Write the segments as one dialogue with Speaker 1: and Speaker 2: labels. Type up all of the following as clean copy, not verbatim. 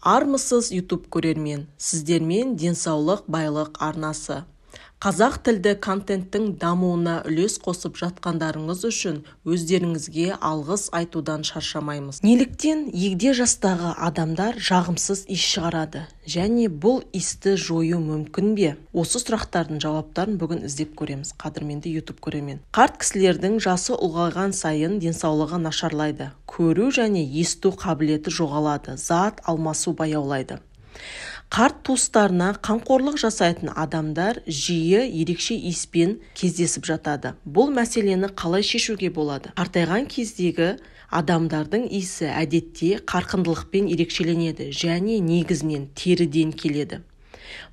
Speaker 1: Армысыз, YouTube көрермен! Сіздермен Денсаулық байлық арнасы. Қазақ тілді контенттің дамуына үлес қосып жатқандарыңыз үшін өздеріңізге алғыс айтудан шаршамаймыз. Неліктен егде жастағы адамдар жағымсыз иіс шығарады және бұл иісті жою мүмкін бе? Осы сұрақтардың жауаптарын бүгін іздеп көреміз, қадірменді YouTube көрермен. Қарт кісілердің жасы ұлғайған сайын денсаулығы нашарлайды. Көру және есту қабілеті жоғалады, зат алмасу баяулайды. Қарт туыстарына қамқорлық жасайтын адамдар жиі ерекше иіспен кездесіп жатады. Бұл мәселені қалай шешуге болады? Қартайған кездегі адамдардың иісі әдетте қарқындылықпен ерекшеленеді және негізінен теріден келеді.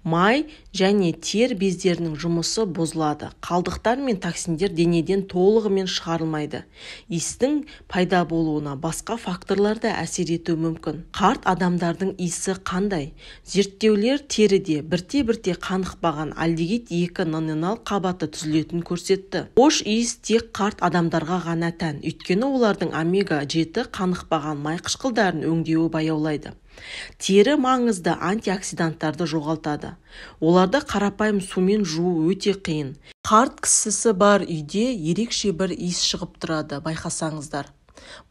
Speaker 1: Май және тер бездерінің жұмысы бұзылады. Қалдықтар мен токсиндер денеден толығымен шығарылмайды. Иістің пайда болуына басқа факторлар да әсер етуі мүмкін. Қарт адамдардың иісі қандай? Зерттеулер теріде бірте-бірте қанықпаған альдегид 2-ноненал қабаты түзілетінін көрсетті. Хош иіс тек қарт адамдарға ғана тән, өйткені олардың омега-7 қанықпаған май қышқылдарын өңдеуі баяулайды. Тері маңызды антиоксиданттарды жоғалтады. Оларды қарапайым сумен жуу өте қиын. Қарт кісісі бар үйде ерекше бір иіс шығып тұрады, байқасаңыздар.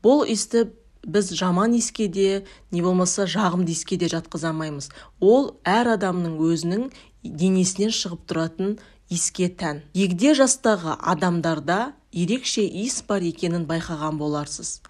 Speaker 1: Бұл иісті біз жаман иіске де, не болмаса жағымды иіске де жатқыза алмаймыз. Ол әр адамның өзінің денесінен шығып тұратын иіске тән. Егде жастағы адамдарда ерекше иіс бар екенін байқаған боларсыз.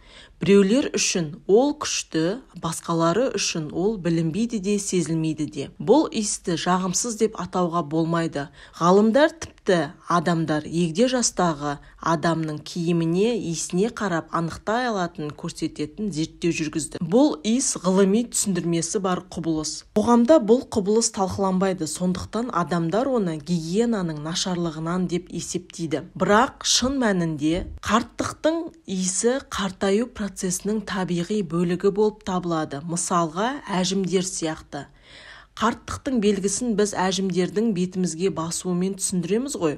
Speaker 1: Біреулер үшін ол күшті, басқалары үшін ол білінбейді де, сезілмейді де. Бұл иісті жағымсыз деп атауға болмайды. Ғалымдар тіпті адамдар егде жастағы адамның киіміне, иісіне қарап анықтай алатынын көрсететін зерттеу жүргізді. Бұл иіс ғылыми түсіндірмесі бар құбылыс. Қоғамда бұл құбылыс талқыланбайды, сондықтан адамдар оны гигиенаның нашарлығынан деп есептейді. Бірақ шын мәнінде қарттықтың иісі қартаю процесінің табиғи бөлігі болып табылады. Мысалға, әжімдер сияқты. Қарттықтың белгісін біз әжімдердің бетімізге басуымен түсіндіреміз ғой.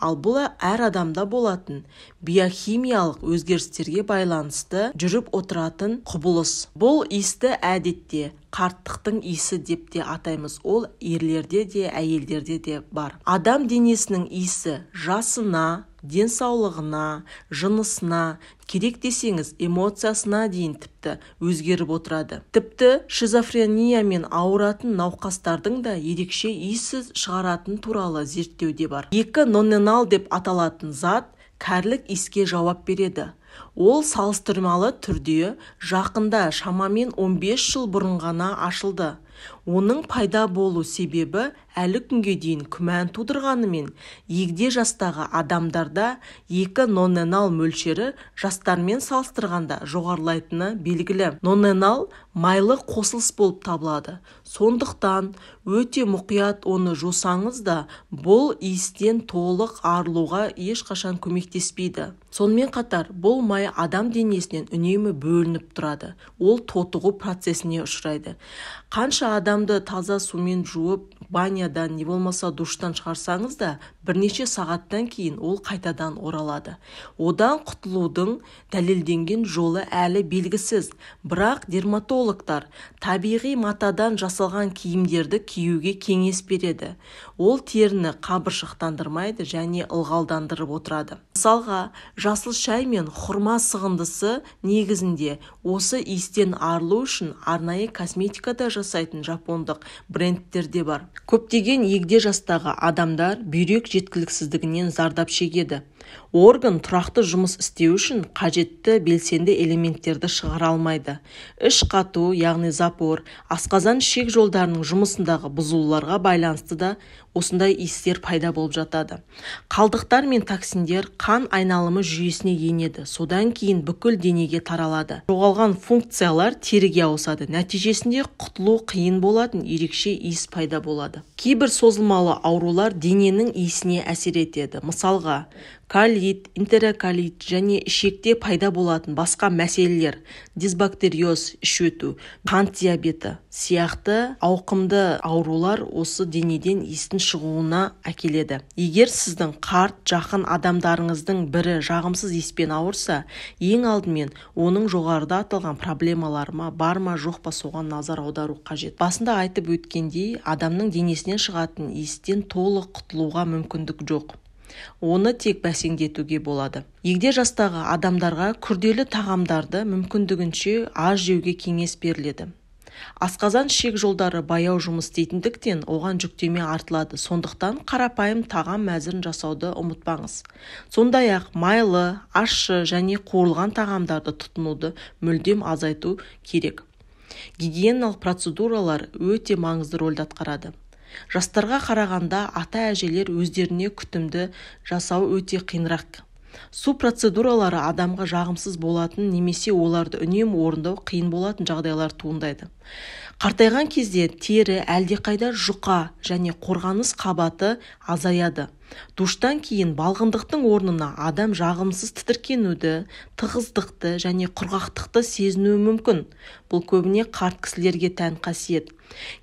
Speaker 1: Ал бұл әр адамда болатын биохимиялық өзгерістерге байланысты жүріп отыратын құбылыс. Бұл иісті әдетте қарттықтың иісі деп те атаймыз. Ол ерлерде де, әйелдерде де бар. Адам денесінің иісі жасына, денсаулығына, жынысына, керек десеңіз эмоциясына дейін тіпті өзгеріп отырады. Тіпті шизофрениямен ауыратын науқастардың да ерекше иіс шығаратын туралы зерттеуде бар. 2-ноненал деп аталатын зат кәрілік иіске жауап береді. Ол салыстырмалы түрде жақында, шамамен 15 жыл бұрын ғана ашылды. Оның пайда болу себебі әлі күнге дейін күмән тудырғанымен, егде жастағы адамдарда 2-ноненал мөлшері жастармен салыстырғанда жоғарылайтыны белгілі. Ноненал майлы қосылыс болып табылады. Сондықтан өте мұқият оны жусаңыз да, бұл иістен толық арылуға ешқашан көмектеспейді. Сонымен қатар, бұл май адам денесінен үнемі бөлініп тұрады. Ол тотығу процесіне ұшырайды. Қанша адамды таза сумен жуып, банядан, не болмаса душтан шығарсаңыз да, бірнеше сағаттан кейін ол қайтадан оралады. Одан құтылудың дәлелденген жолы әлі белгісіз. Бірақ дерматологтар табиғи матадан жасалған киімдерді киюге кеңес береді. Ол теріні қабыршықтандырмайды және ылғалдандырып отырады. Мысалға, жасыл шай мен құрма сығындысы негізінде осы иістен арылу үшін арнайы косметикада жасайтын жапондық брендтер де бар. Көптеген егде жастағы адамдар бүйрек жеткіліксіздігінен зардап шегеді. Орган тұрақты жұмыс істеу үшін қажетті белсенді элементтерді шығара алмайды. Іш қату, яғни запор, асқазан ішек жолдарының жұмысындағы бұзылуларға байланысты да осындай иістер пайда болып жатады. Қалдықтар мен токсиндер қан айналымы жүйесіне енеді, содан кейін бүкіл денеге таралады. Жоғалған функциялар теріге ауысады. Нәтижесінде құтылу қиын болатын ерекше иіс пайда болады. Кейбір созылмалы аурулар дененің иісіне әсер етеді. Мысалға, Колит, энтероколит және ішекте пайда болатын басқа мәселелер, дисбактериоз, іш өту, қант диабеті сияқты ауқымды аурулар осы денеден иістің шығуына әкеледі. Егер сіздің қарт жақын адамдарыңыздың бірі жағымсыз иіспен ауырса, ең алдымен оның жоғарыда аталған проблемалары бар ма жоқ па, соған назар аудару қажет. Басында айтып өткендей, адамның денесінен шығатын иістен толық құтылуға мүмкіндік жоқ. Оны тек бәсеңдетуге болады. Егде жастағы адамдарға күрделі тағамдарды мүмкіндігінше аз жеуге кеңес беріледі. Асқазан ішек жолдары баяу жұмыс істейтіндіктен оған жүктеме артылады. Сондықтан қарапайым тағам мәзірін жасауды ұмытпаңыз. Сондай-ақ майлы, ащы және қуырылған тағамдарды тұтынуды мүлдем азайту керек. Гигиеналық процедуралар өте маңызды рөлді атқарады. Жастарға қарағанда ата-әжелер өздеріне күтімді жасау өте қиынырақ. Су процедуралары адамға жағымсыз болатын немесе оларды үнемі орындау қиын болатын жағдайлар туындайды. Қартайған кезде тері әлдеқайда жұқа және қорғаныс қабаты азаяды. Душтан кейін балғындықтың орнына адам жағымсыз тітіркенуді, тығыздықты және құрғақтықты сезінуі мүмкін. Бұл көбіне қарт кісілерге тән қасиет.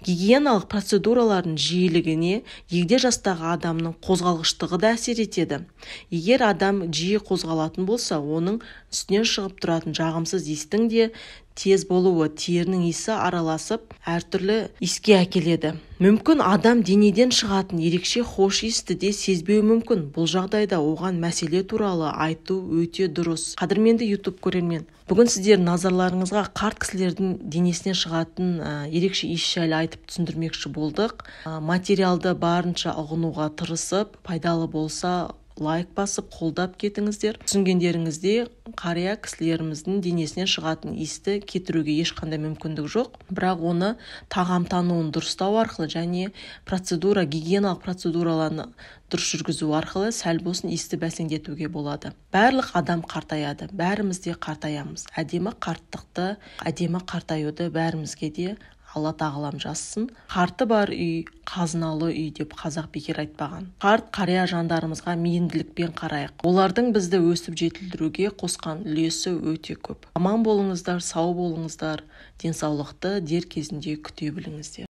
Speaker 1: Гигиеналық процедуралардың жиілігіне егде жастағы адамның қозғалғыштығы да әсер етеді. Егер адам жиі қозғалатын болса, оның үстінен шығып тұратын жағымсыз иістің де тез болуы, терінің иісі араласып, әртүрлі иіске әкеледі. Мүмкін адам денеден шығатын ерекше хош иісті де сезбеуі мүмкін. Бұл жағдайда оған мәселе туралы айту өте дұрыс. Қадірменді YouTube көрермен, бүгін сіздердің назарларыңызға қарт кісілердің денесінен шығатын ерекше иіс жайлы айтып түсіндірмекші болдық. Материалды барынша ұғынуға тырысып, пайдалы болса лайк басып, қолдап кетіңіздер. Түсінгендеріңізде қария кісілеріміздің денесінен шығатын иісті кетіруге ешқандай мүмкіндік жоқ, бірақ оны тағамтануын дұрыстау арқылы және процедура, гигиеналық процедураларды дұрыс жүргізу арқылы сәл болсын иісті бәсеңдетуге болады. Барлық адам қартаяды, бәріміз де қартаямыз. Әдемі қарттықты, әдемі қартаюды бәрімізге де Алла тағалам жазсын. Қарты бар үй, қазыналы үй деп қазақ бекер айтпаған. Қарт қария жандарымызға мейірімділікпен қарайық. Олардың бізді өсіп жетілдіруге қосқан үлесі өте көп. Аман болыңыздар, сау болыңыздар, денсаулықты дер кезінде күте біліңіздер.